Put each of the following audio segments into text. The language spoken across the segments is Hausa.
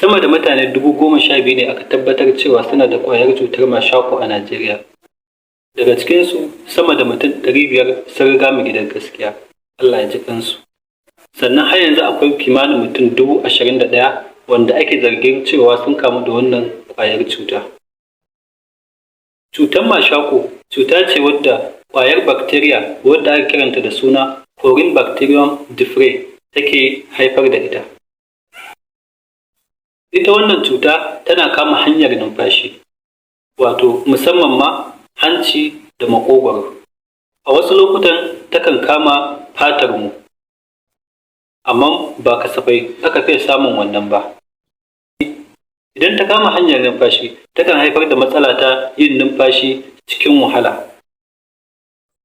Sama da mutane 12,000 ne aka tabbatar cewa suna da ƙwayar cutar mashaƙo a Najeriya. Daga cikinsu, sama da mutum 500 sun riga mu gidan gaskiya. Allah ya ji kansu. Sannan har yanzu akwai kimanin mutum 21,000 wanda ake zargin cewa sun kamu da wannan ƙwayar cuta. Cutar mashaƙo cuta ce wadda ƙwayar bacteria wadda ake kiranta da suna Corynebacterium diphtheriae take haifar da ita. Ita wannan cuta tana kama hanyar numfashi, wato musamman ma hanci da maƙogwaro. A wasu lokutan takan kama fatarmu, amma ba kasafai aka fiye samun wannan ba. Idan ta kama hanyar numfashi, takan haifar da matsala ta yin numfashi cikin wahala,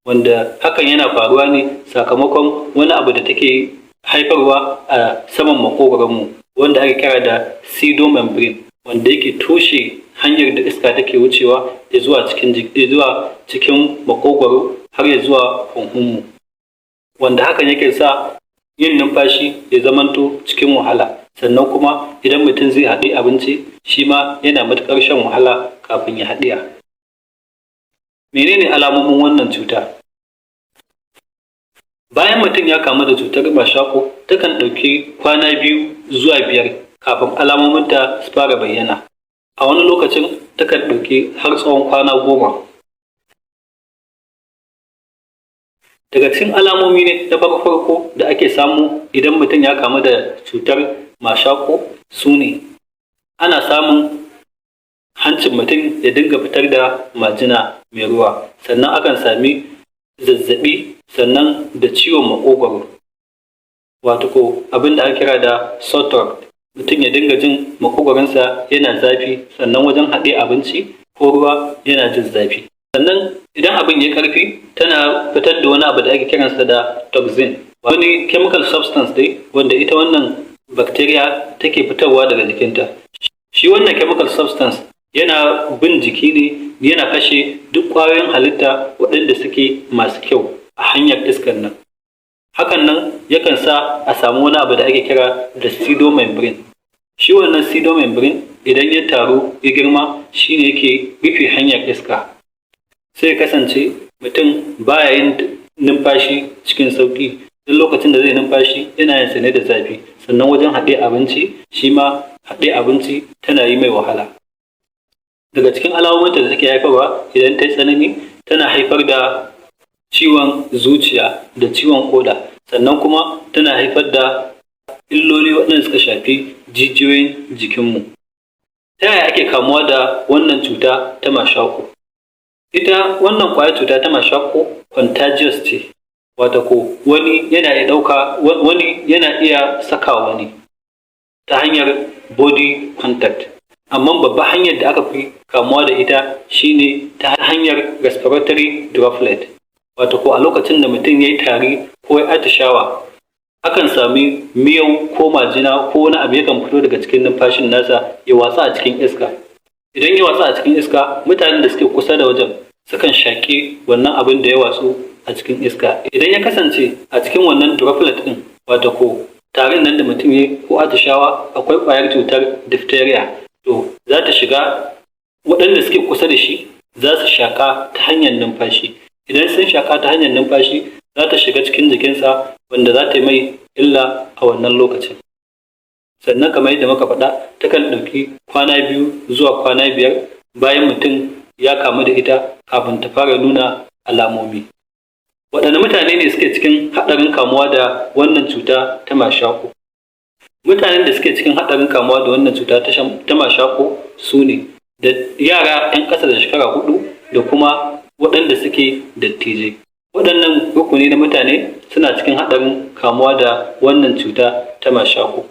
wanda hakan yana faruwa ne sakamakon wani abu da take haifarwa a saman maƙogwaronmu wanda ake kira da pseudomembrane, wanda yake toshe hanyar da iska take wucewa zuwa cikin maƙogwaro har ya zuwa huhunmu, wanda hakan yake sa yin numfashi ya zamanto cikin wahala. Sannan kuma idan mutum zai haɗi abinci, shi ma yana matuƙar shan wahala kafin ya haɗiya. Mene ne alamomin wannan cuta? Bayan mutum ya kamu da cutar mashaƙo, takan ɗauki kwana 2 zuwa 5 kafin alamominta su fara bayyana. A wani lokacin takan ɗauki har tsawon kwana 10. Daga cikin alamomi ne na farko-farko da ake samu idan mutum ya kamu da cutar mashaƙo su ne: ana samun hancin mutum ya dinga fitar da majina mai ruwa, sannan akan sami zazzaɓi, sannan da ciwon maƙogwaro, wato ko abin da ake kira da sore throat, mutum ya dinga jin maƙogwaronsa yana zafi, sannan wajen haɗiye abinci ko ruwa yana jin zafi. Sannan idan abin ya yi ƙarfi, tana fitar da wani abu da ake kiransa da toxin, wani chemical substance dai wanda ita wannan bacteria take fitarwa daga jikinta. Shi wannan chemical substance yana bin jiki ne, yana kashe duk ƙwayoyin halitta waɗanda suke masu kyau a hanyar iskar nan. Hakan nan yakan sa a samu wani abu da ake kira da pseudomembrane. Shi wannan pseudomembrane, idan ya taru ya girma, shi ne yake rufe hanyar iska. Sai ya kasance mutum baya yin numfashi cikin sauƙi. Duk lokacin da zai numfashi, yana yin sa ne da zafi. Sannan wajen haɗiye abinci, shi ma haɗiye abinci tana yi mai wahala. Daga cikin alamominta da take haifarwa idan ta yi tsanani, tana haifar da ciwon zuciya da ciwon ƙoda, sannan kuma tana haifar da illoli waɗanda suka shafi jijiyoyin jikinmu. Ta yaya ake kamuwa da wannan cuta ta mashaƙo? Ita wannan ƙwayar cuta ta mashaƙo contagious ce, wato ko wani yana iya ɗauka, wani yana iya saka wani ta hanyar body contact. Amma babbar hanyar da aka fi kamuwa da ita shine ta hanyar respiratory droplet. Wato ko a lokacin da mutum ya yi tari ko ya atishawa, akan sami miyau ko majina ko wani abu yakan fito daga cikin numfashin nasa ya watsu a cikin iska. Idan ya watsu a cikin iska, mutanen da suke kusa da wajen sukan shaƙi wannan abin da ya watsu a cikin iska. Idan ya kasance a cikin wannan droplet ɗin, wato ko tarin nan da mutum ya yi ko atishawa, akwai ƙwayar cutar diphtheria, to za ta shiga, waɗanda suke kusa da shi za su shaƙa ta hanyar numfashi. Idan sun shaƙa ta hanyar numfashi, za ta shiga cikin jikinsa, wanda za ta yi mai illa a wannan lokacin. Sannan kamar yadda muka faɗa, takan ɗauki kwana 2 zuwa kwana 5 bayan mutum ya kamu da ita kafin ta fara nuna alamomi. Waɗanne mutane ne suke cikin haɗarin kamuwa da wannan cuta ta mashaƙo? Mutanen da suke cikin haɗarin kamuwa da wannan cuta ta mashaƙo su ne da yara 'yan ƙasa da shekara 4 da kuma waɗanda suke dattijai. Waɗannan rukuni na mutane suna cikin haɗarin kamuwa da wannan cuta ta mashaƙo.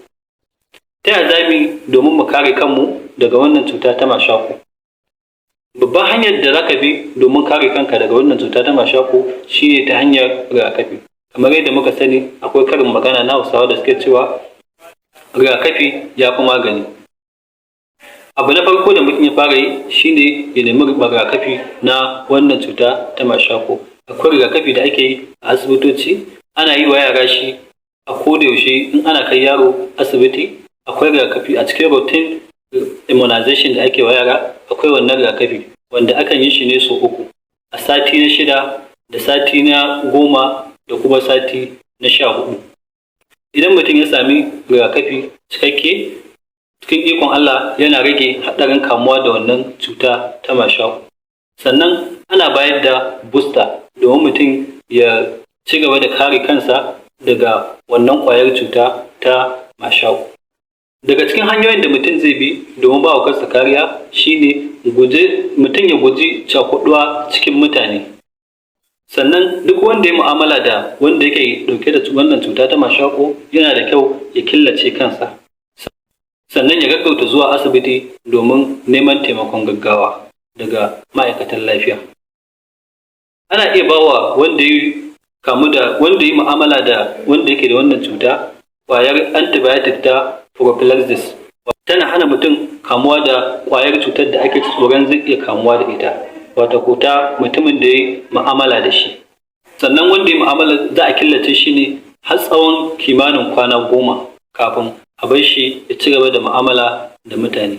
Ta yaya za mu yi domin mu kare kanmu daga wannan cuta ta mashaƙo? Babban hanyar da za ka bi domin kare kanka daga wannan cuta ta mashaƙo shi ne ta hanyar rigakafi. Kamar yadda muka sani, akwai karin magana na Hausawa da suke cewa rigakafi ya fi magani. Abu na farko da mutum ya fara yi shi ne ya nemi rigakafi na wannan cuta ta mashaƙo. Akwai rigakafi da ake yi a asibitoci, ana yi wa yara shi a koda yaushe in ana kai yaro asibiti. Akwai rigakafi a cikin routine immunization da ake wa yara. Akwai wannan rigakafi wanda akan yi shi ne sau uku, a sati na 6 da sati na 10 da kuma sati na 14. Idan mutum ya sami rigakafi cikakke, cikin ikon Allah yana rage haɗarin kamuwa da wannan cuta ta mashaƙo. Sannan ana bayar da booster domin mutum ya ci gaba da kare kansa daga wannan ƙwayar cuta ta mashaƙo. Daga cikin hanyoyin da mutum zai bi domin ba wa kansa kariya shine mutum ya guji cakuɗuwa cikin mutane. Sannan duk wanda ya mu'amala da wanda yake ɗauke da wannan cuta ta mashaƙo, yana da kyau ya killace kansa. Sannan ya gaggauta zuwa asibiti domin neman taimakon gaggawa daga ma'aikatan lafiya. Ana iya ba wa wanda ya kamu da wanda ya mu'amala da wanda yake da wannan cuta ƙwayar antibiotic ta prophylaxis. Tana hana mutum kamuwa da ƙwayar cutar da ake tsoron zai iya kamuwa da ita, wato ko ta mutumin da ya yi mu'amala da shi. Sannan wanda ya mu'amala za a killace shi ne har tsawon kimanin kwana 10 kafin a bar shi ya ci gaba da mu'amala da mutane.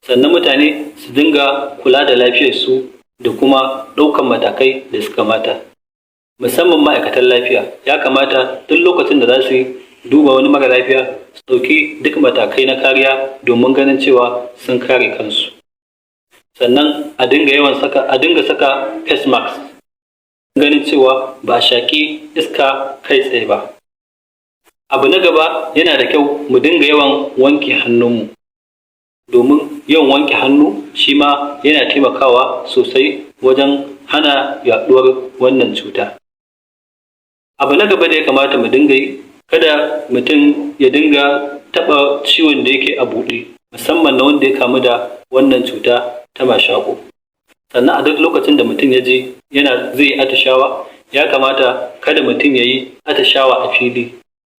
Sannan mutane su dinga kula da lafiyarsu da kuma ɗaukan matakai da suka kamata. Musamman ma'aikatan lafiya, ya kamata duk lokacin da za su duba wani mara lafiya su ɗauki duk matakai na kariya domin ganin cewa sun kare kansu. Sannan a dinga saka face mask, ganin cewa ba a shaƙi iska kai tsaye ba. Abu na gaba, yana da kyau mu dinga yawan wanke hannunmu, domin yawan wanke hannu shi ma yana taimakawa sosai wajen hana yaɗuwar wannan cuta. Abu na gaba da ya kamata mu dinga yi, kada mutum ya dinga taɓa ciwon da yake a buɗe, musamman na wanda ya kamu da wannan cuta ta mashaƙo. Sannan a duk lokacin da mutum ya ji yana zai yi atishawa, ya kamata kada mutum ya yi atishawa a fili,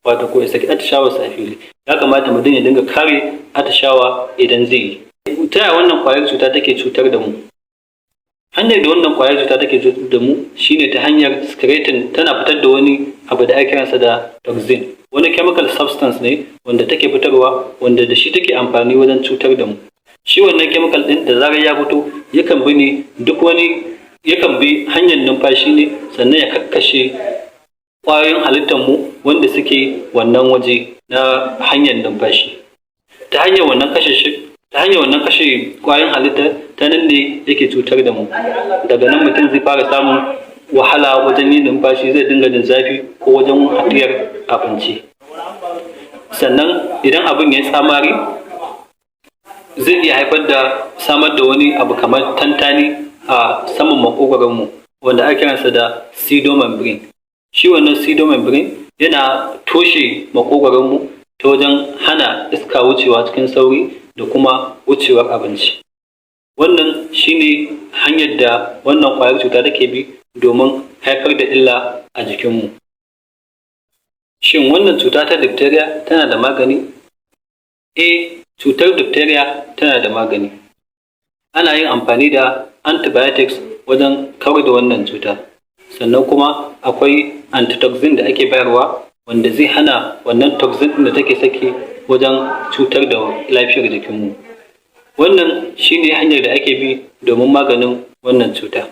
wato ko ya saki atishawarsa a fili. Ya kamata mutum ya dinga kare atishawa idan zai yi. Ta yaya wannan ƙwayar cuta take cutar da mu? Hanyar da wannan ƙwayar cuta take cutar da mu shine ta hanyar secreting, tana fitar da wani abu da ake kiransa da toxin. Wani chemical substance ne wanda take fitarwa, wanda da shi take amfani wajen cutar da mu. Shi wannan chemical ɗin, da zarar ya fito, yakan bi ne duk wani yakan bi hanyar numfashi ne, sannan ya kakkashe ƙwayoyin halittar mu wanda suke wannan waje na hanyar numfashi. Ta hanyar wannan kashe ƙwayoyin halitta, ta nan ne yake cutar da mu. Daga nan mutum zai fara samun wahala wajen yin numfashi, zai dinga jin zafi ko wajen haɗiyar abinci. Sannan idan abin ya yi tsamari, zai iya haifar da samar da wani abu kamar tantani a saman maƙogwaronmu wanda ake kiransa da pseudomembrane. Shi wannan pseudomembrane yana toshe maƙogwaronmu ta wajen hana iska wucewa cikin sauri da kuma wucewar abinci. Wannan shi ne hanyar da wannan ƙwayar cuta take bi domin haifar da illa a jikinmu. Shin wannan cuta ta diphtheria tana da magani? Eh, cutar diphtheria tana da magani. Ana yin amfani da antibiotics wajen kawar da wannan cuta. Sannan kuma akwai antitoxin da ake bayarwa wanda zai hana wannan toxin ɗin da take saki wajen cutar da lafiyar jikinmu. Wannan shi ne hanyar da ake bi domin maganin wannan cuta.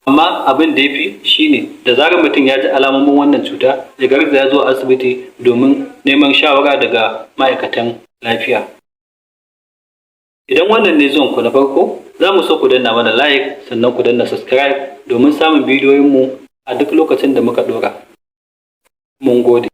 Amma abin da ya fi shi ne, da zarar mutum ya ji alamomin wannan cuta, ya garzaya zuwa asibiti domin neman shawara daga ma'aikatan lafiya. Idan wannan ne zuwanku na farko, za mu so ku danna mana like, sannan ku danna subscribe domin samun bidiyoyinmu a duk lokacin da muka ɗora. Mun gode.